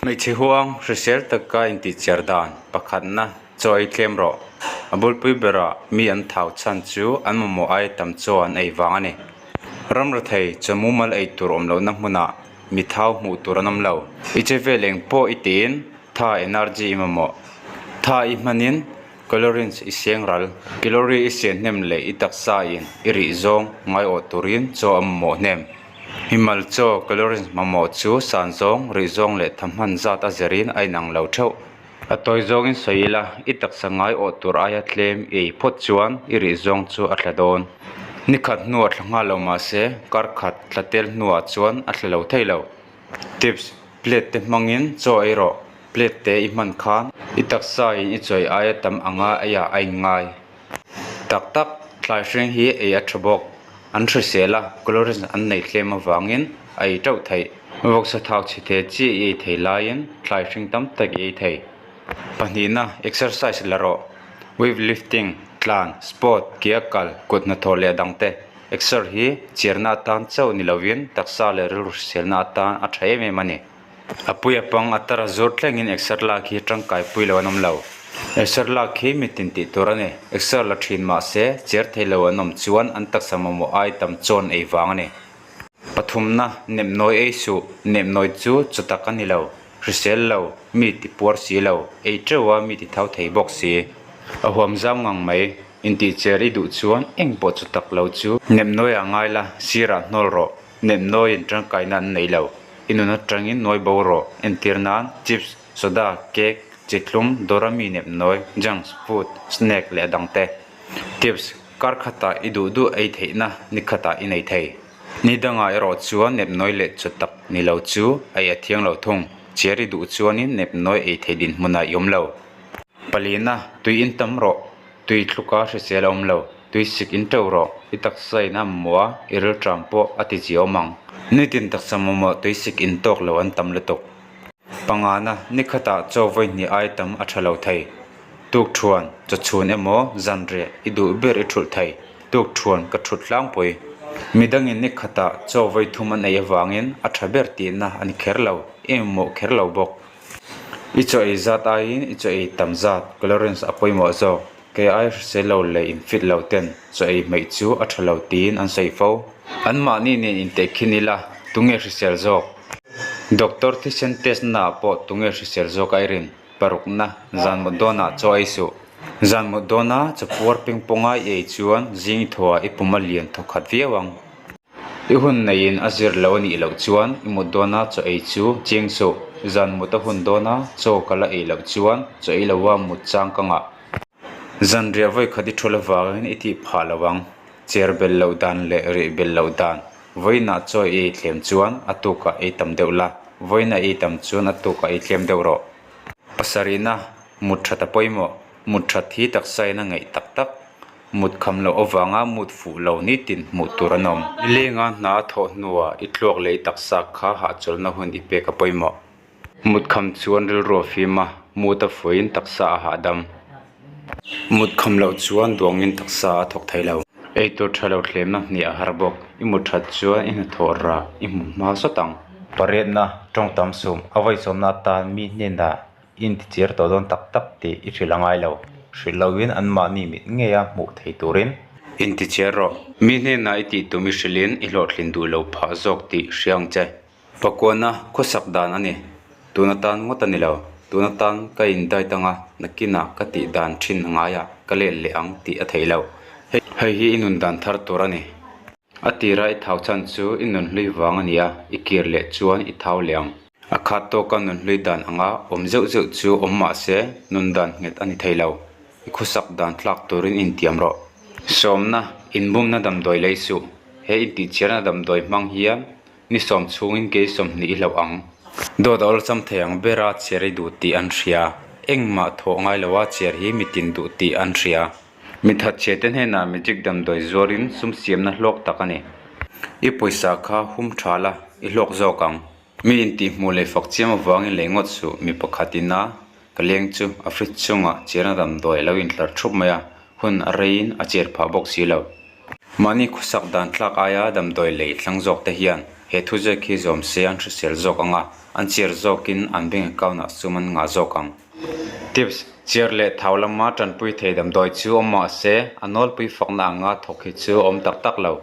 Hmeichhe huang hrisel taka intihchiar dan pakhatna chaw ei tlem rawh. A bulpui berah mi an thau chhan chu an mamawh aia tam chaw an ei vang a ni. Ram rethei chaw mumal ei tur awm lohna hmunah mi thau hmuh tur an awm lo. I che vel eng pawh i tiin tha energy i mamawh. Tha i hmanin calories i seng ral. Calorie i sian hnem leh i taksa in i rih zawng ngaiawh turin chaw a mamawh hnem. Mimal chaw calories mamawh chu san zawng, rih zawng leh tha hman zat a zirin a inang lo theuh. A tawi zawngin sawi ila, i taksa ngai awh tur aia tlem i ei phawt chuan i rih zawng chu a thla dawn. Ni khat hnuah thla nghal lo mahse, kar khat thla tel hnuah chuan a thla lo thei lo. Tips, Plate te hmangin chaw ei rawh. Plate te i hman khan i taksa in i chawi aia tam anga eiah a inngai. Tak tak, thlai hring hi ei a tha bawk. An hrisel a, calories an nei tlem avangin a ei teuh theih. Vawksa thau chhe thei chi i ei thei laiin thlai hring tam tak i ei thei. Pahnihna, exercise la rawh. Weight lifting, tlan, sport, ke a kal, kut hnathawh leh a dangte. Exer hi chiarna atan chauh ni lovin taksa leh rilru hriselna atan a tha em em a ni. A pui a pang a tar a zur thlengin exer lak hi tangkai pui lo an awm lo. Exer lak hi mitin tih tur a ni. Exer la thin mah se cher thei lo an awm chuan an taksa mamawh ai tam chawn ei vang a ni. Pathumna, Nepnawi ei suh. Nepnawi chu chaw tak a ni lo. Hrisel lo, mi ti puar si lo, ei teuh a mi ti thau thei bawk si. A huam zau ngang mai. Intih cher i duh chuan eng pawh chaw tak lo chu. Nepnawi ah ngai la, sirah hnawl rawh. Nepnawiin tangkaina an nei lo. I nun atangin nawi bo rawh. Entir nan, chips, soda, cake, chithlum, dawra mi nepnawi, junks food, snack leh a dangte. Tips, Kar khatah i duh duh ei theihna ni khatah i nei thei. Ni dangah erawh chuan nepnawi leh chaw tak ni lo chu ei a thiang lo thung. Chiar i duh chuanin nepnawi ei thei dinhmunah i awm lo. Palina, Tui in tam rawh. Tui thluka hrisel a awm lo. Tui sik in teuh rawh. I taksa in a mamawh a, i rilṭam pawh a ti ziaawm ang. Nitin taksa mamawh tui sik in tawk lo an tam lutuk. Pangana, ni khatah chaw vawi hnih ai tam a tha lo thei. Tukṭhuan, chawchhun emaw zanriah i duh ber i ṭhulh thei. Tukṭhuan ka ṭhut tlangpui. Midangin ni khatah chaw vawi thum an ei avangin a ṭha ber tihna a ni kher lo, i mamawh kher lo bawk. I chaw ei zat aiin i chaw ei tam zat, calories, a pawimawh zawk. Kei ai hrisel lo leh infit lo ten chaw ei hmeih chu a tha lo tiin an sawi fo. Anmahni nen intehkhin ila tunge hrisel zawk? Doctor thisen test naah pawh tunge hrisel zawk a i rin? Parukna, zan mut dawnah chaw ei suh. Zan mut dawna chaw puar peng pawnga i ei chuan zing i thawhah i pum a lian thawkhat viau ang. I hun neiin a zir lo a nih loh chuan i mut dawna chaw ei chu ching suh. Zan mut a hun dawna chaw ka la ei loh chuan chaw ei loa mut chang ka ngah. Zanriah vawi khat i thul avangin i tih phah lo ang. Cher belh loh dan leh rih belh loh dan. Vawiinah chaw i ei thlem chuan a tukah ei tam deuh la, vawiinah i ei tam chuan a tukah ei tlem deuh rawh. Pasarihna, mut that a pawimawh. Mut that hi taksa in a ngaih tak tak. Mut kham loh avanga mut fuh lo nitin hmuh tur an awm. Nilenga hna a thawh hnuah i tluak leh i taksa kha hahchawlhna hun i pek a pawimawh. Mut kham chuan rilru a fim a, mut a fuiin taksa a hahdam. Mut kham loh chuan duangin taksa a thawk thei lo. Eitur tha lo thlemna hnih a har bawk. I mut that chuan i hnathawh rah i hmu hma sawt ang. Pariatna, tawng tam sum, a vawichawmna atan mi hnenah I intichir tawh dawn tak tak tih i hrilh a ngai lo. Hrilh loin anmahni mit ngeia hmuh thei turin. Intichir rawh. Mi hnenah i tih tum i hrilhin i hlawhtlin duh lo phah zawk tih hria ang che. Pakuana khawsak dan a ni. Tun atan ngawt a ni lo. Tun atan ka indait anga nakinah ka tih dan thin a ngaiah ka let leh ang tih a theih loh. Hei hi i nun dan thar tur a ni. A tira i thau chhan chu i nun hlui vang a ni a, i kir leh chuan i thau leh ang. A khat tawka nun hlui dan anga awm zeuh zeuh chu awm mah se nun dan nghet a ni thei lo. I khawsak dan tlak turin intiam rawh. Sawmna, inbumna damdawi lei suh. He intihchhiarna damdawi hmang hian ni sawm chhungin kei 20 i hlauh ang. Dawt a awlsam thei ang bera chhiar i duh tih an hria. Engmah thawh ngai loa chhiar hi mitin duh tih an hria. Mi thatchhe te hnenah magic damdawi zuarin sum siamna hlawk tak a ni. I pawisa kha hum tha la, i hlawk zawk ang. Mi intihhmuh leh fak chiam avangin lei ngawt suh, mi pakhat ina ka leng chu a fridge chungah chiarna damdawi a lo intlar thup mai a, hun a reiin a chiar phah bawk si lo. Mahni khawsak dan tlak aia damdawi lei thlang zawk te hian he thuziak hi zawm se an hrisel zawk ang a, an chiar zawkin an bank account ah sum an ngah zawk ang. Tips, Chiar leh thau lama tanpui thei damdawi chu awm mah se, a nawlpui fakna anga thawk hi chu a awm tak tak lo.